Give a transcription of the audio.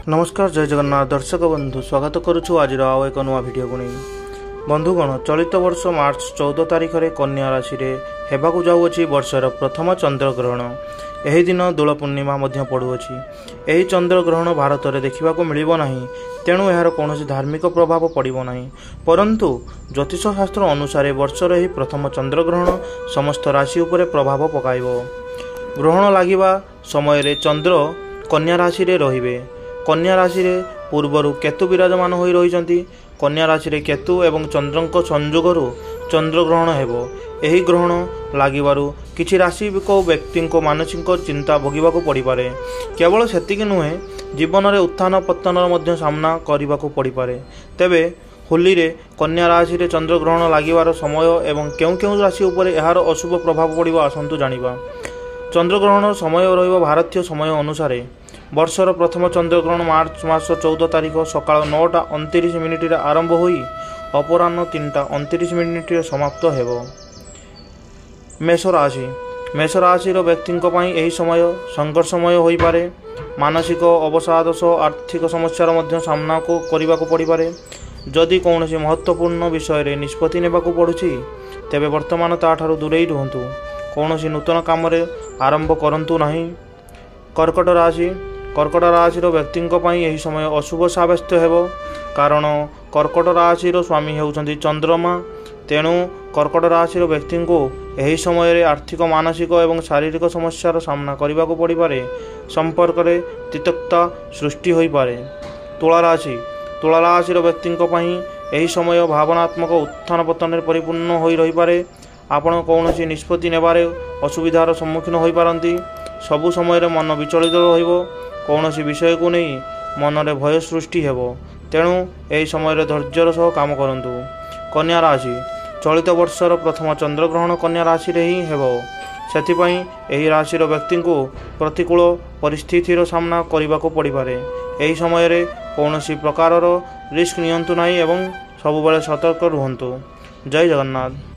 ନମସ୍କାର, ଜୟ ଜଗନ୍ନାଥ ଦର୍ଶକ ବନ୍ଧୁ, ସ୍ୱାଗତ କରୁଛୁ ଆଜିର ଆଉ ଏକ ନୂଆ ଭିଡ଼ିଓକୁ ନେଇ। ବନ୍ଧୁଗଣ, ଚଳିତ ବର୍ଷ ମାର୍ଚ୍ଚ 14 ତାରିଖରେ କନ୍ୟା ରାଶିରେ ହେବାକୁ ଯାଉଅଛି ବର୍ଷର ପ୍ରଥମ ଚନ୍ଦ୍ରଗ୍ରହଣ। ଏହି ଦିନ ଦୋଳ ପୂର୍ଣ୍ଣିମା ମଧ୍ୟ ପଡ଼ୁଅଛି। ଏହି ଚନ୍ଦ୍ରଗ୍ରହଣ ଭାରତରେ ଦେଖିବାକୁ ମିଳିବ ନାହିଁ, ତେଣୁ ଏହାର କୌଣସି ଧାର୍ମିକ ପ୍ରଭାବ ପଡ଼ିବ ନାହିଁ। ପରନ୍ତୁ ଜ୍ୟୋତିଷ ଶାସ୍ତ୍ର ଅନୁସାରେ ବର୍ଷର ଏହି ପ୍ରଥମ ଚନ୍ଦ୍ରଗ୍ରହଣ ସମସ୍ତ ରାଶି ଉପରେ ପ୍ରଭାବ ପକାଇବ। ଗ୍ରହଣ ଲାଗିବା ସମୟରେ ଚନ୍ଦ୍ର କନ୍ୟା ରାଶିରେ ରହିବେ। କନ୍ୟା ରାଶିରେ ପୂର୍ବରୁ କେତୁ ବିରାଜମାନ ହୋଇ ରହିଛନ୍ତି। କନ୍ୟା ରାଶିରେ କେତୁ ଏବଂ ଚନ୍ଦ୍ରଙ୍କ ସଂଯୋଗରୁ ଚନ୍ଦ୍ରଗ୍ରହଣ ହେବ। ଏହି ଗ୍ରହଣ ଲାଗିବାରୁ କିଛି ରାଶିକ ବ୍ୟକ୍ତିଙ୍କ ମାନସିକ ଚିନ୍ତା ଭୋଗିବାକୁ ପଡ଼ିପାରେ। କେବଳ ସେତିକି ନୁହେଁ, ଜୀବନରେ ଉତ୍ଥାନ ପତନର ମଧ୍ୟ ସାମ୍ନା କରିବାକୁ ପଡ଼ିପାରେ। ତେବେ ହୋଲିରେ କନ୍ୟା ରାଶିରେ ଚନ୍ଦ୍ରଗ୍ରହଣ ଲାଗିବାର ସମୟ ଏବଂ କେଉଁ କେଉଁ ରାଶି ଉପରେ ଏହାର ଅଶୁଭ ପ୍ରଭାବ ପଡ଼ିବ, ଆସନ୍ତୁ ଜାଣିବା। ଚନ୍ଦ୍ରଗ୍ରହଣର ସମୟ ରହିବ ଭାରତୀୟ ସମୟ ଅନୁସାରେ ବର୍ଷର ପ୍ରଥମ ଚନ୍ଦ୍ରଗ୍ରହଣ ମାର୍ଚ୍ଚ ମାସ 14 ତାରିଖ ସକାଳ 9ଟା 29 ମିନିଟରେ ଆରମ୍ଭ ହୋଇ ଅପରାହ୍ନ 3ଟା 29 ମିନିଟରେ ସମାପ୍ତ ହେବ। ମେଷ ରାଶି। ମେଷ ରାଶିର ବ୍ୟକ୍ତିଙ୍କ ପାଇଁ ଏହି ସମୟ ସଂଘର୍ଷମୟ ହୋଇପାରେ। ମାନସିକ ଅବସାଦ ସହ ଆର୍ଥିକ ସମସ୍ୟାର ମଧ୍ୟ ସାମ୍ନାକୁ କରିବାକୁ ପଡ଼ିପାରେ। ଯଦି କୌଣସି ମହତ୍ତ୍ୱପୂର୍ଣ୍ଣ ବିଷୟରେ ନିଷ୍ପତ୍ତି ନେବାକୁ ପଡ଼ୁଛି, ତେବେ ବର୍ତ୍ତମାନ ତାଠାରୁ ଦୂରେଇ ରୁହନ୍ତୁ। କୌଣସି ନୂତନ କାମରେ ଆରମ୍ଭ କରନ୍ତୁ ନାହିଁ। କର୍କଟ ରାଶି। କର୍କଟ ରାଶିର ବ୍ୟକ୍ତିଙ୍କ ପାଇଁ ଏହି ସମୟ ଅଶୁଭ ସାବ୍ୟସ୍ତ ହେବ, କାରଣ କର୍କଟ ରାଶିର ସ୍ୱାମୀ ହେଉଛନ୍ତି ଚନ୍ଦ୍ରମା। ତେଣୁ କର୍କଟ ରାଶିର ବ୍ୟକ୍ତିଙ୍କୁ ଏହି ସମୟରେ ଆର୍ଥିକ, ମାନସିକ ଏବଂ ଶାରୀରିକ ସମସ୍ୟାର ସାମ୍ନା କରିବାକୁ ପଡ଼ିପାରେ। ସମ୍ପର୍କରେ ତିକ୍ତତା ସୃଷ୍ଟି ହୋଇପାରେ। ତୁଳା ରାଶି। ତୁଳା ରାଶିର ବ୍ୟକ୍ତିଙ୍କ ପାଇଁ ଏହି ସମୟ ଭାବନାତ୍ମକ ଉତ୍ଥାନ ପତନରେ ପରିପୂର୍ଣ୍ଣ ହୋଇ ରହିପାରେ। ଆପଣ କୌଣସି ନିଷ୍ପତ୍ତି ନେବାରେ ଅସୁବିଧାର ସମ୍ମୁଖୀନ ହୋଇପାରନ୍ତି। ସବୁ ସମୟରେ ମନ ବିଚଳିତ ରହିବ। କୌଣସି ବିଷୟକୁ ନେଇ ମନରେ ଭୟ ସୃଷ୍ଟି ହେବ। ତେଣୁ ଏହି ସମୟରେ ଧୈର୍ଯ୍ୟର ସହ କାମ କରନ୍ତୁ। କନ୍ୟା ରାଶି। ଚଳିତ ବର୍ଷର ପ୍ରଥମ ଚନ୍ଦ୍ରଗ୍ରହଣ କନ୍ୟା ରାଶିରେ ହିଁ ହେବ। ସେଥିପାଇଁ ଏହି ରାଶିର ବ୍ୟକ୍ତିଙ୍କୁ ପ୍ରତିକୂଳ ପରିସ୍ଥିତିର ସାମ୍ନା କରିବାକୁ ପଡ଼ିପାରେ। ଏହି ସମୟରେ କୌଣସି ପ୍ରକାରର ରିସ୍କ ନିଅନ୍ତୁ ନାହିଁ ଏବଂ ସବୁବେଳେ ସତର୍କ ରୁହନ୍ତୁ। ଜୟ ଜଗନ୍ନାଥ।